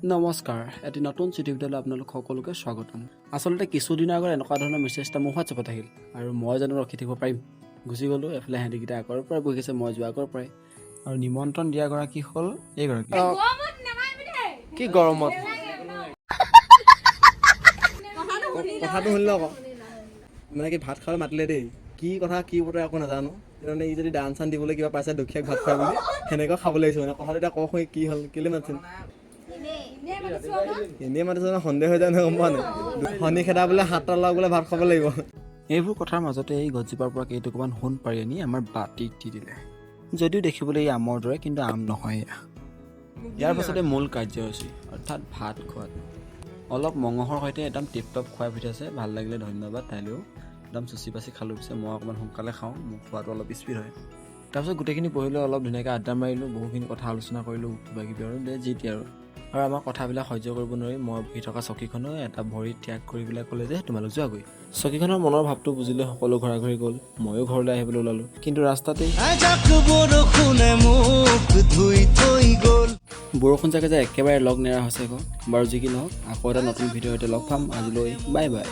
নমস্কাৰ, এটি নতুন চিঠি ভিডিঅ'লৈ আপোনালোক সকলোকে স্বাগতম। আচলতে কিছুদিনৰ আগত এনেকুৱা ধৰণৰ মেছেজ এটা মোৰ হোৱাটছএপত আহিল আৰু মই জানো ৰখি থাকিব পাৰিম? গুচি গ'লোঁ এফালে। সিহঁতিকেইটা আগৰ পৰাই বহি আছে, মই যোৱা আগৰ পৰাই। আৰু নিমন্ত্ৰণ দিয়াগৰাকী হ'ল এইগৰাকী। কি গৰমত? কথাটো শুনিলে আকৌ মানে কি, ভাত খাবলৈ মাতিলে দেই। কি কথা কি বতৰা একো নাজানো। মানে ই যদি দান চান দিবলৈ কিবা পাইছে দুখীয়াক ভাত খোৱা বুলি, সেনেকুৱা খাব লাগিছে। মানে কথাটো এতিয়া কওঁ শুনি, কি হ'ল, কেলৈ মাতিছিল? এনেই মাতিছে ন, সন্দেহ হৈ যায় নহয়, গম পোৱা নাই? শনি খেদা বোলে, 7টা ল'ৰাক বোলে ভাত খাব লাগিব। এইবোৰ কথাৰ মাজতে এই গছজোপাৰ পৰা কেইটুকুৰামান সোণ পাৰি আনি আমাৰ বাতিত দি দিলে। যদিও দেখিবলৈ এই আমৰ দৰে, কিন্তু আম নহয় এয়া। ইয়াৰ পাছতে মূল কাৰ্যসূচী, অৰ্থাৎ ভাত খোৱাত। অলপ মঙহৰ সৈতে একদম টিপ টপ খুৱাই পঠিয়াইছে। ভাল লাগিলে, ধন্যবাদ তাইলৈও। একদম চুচি বাচি খালোঁ। পিছে মই অকণমান সোনকালে খাওঁ, মোৰ খোৱাটো অলপ স্পীড হয়। তাৰপিছত গোটেইখিনি বহিলৈ অলপ ধুনীয়াকৈ আড্ডা মাৰিলোঁ, বহুখিনি কথা আলোচনা কৰিলোঁ, কিবা কিবি আৰু দে যি টি আৰু। আৰু আমাৰ কথাবিলাক সহ্য কৰিব নোৱাৰি মই বহি থকা চকীখনো এটা ভৰি ত্যাগ কৰি পেলাই ক'লে যে তোমালোক যোৱাগৈ। চকীখনৰ মনৰ ভাৱটো বুজিলে সকলো ঘৰা ঘৰি গ'ল। ময়ো ঘৰলৈ আহিবলৈ ওলালোঁ, কিন্তু ৰাস্তাতেই এজাক বৰষুণে মোক ধুই থৈ গ'ল। বৰষুণ জাকে যে একেবাৰে লগ নেৰা হৈছে আকৌ। বাৰু, যি কি নহওক, আকৌ এটা নতুন ভিডিঅ'ৰ সৈতে লগ পাম। আজিলৈ বাই বাই।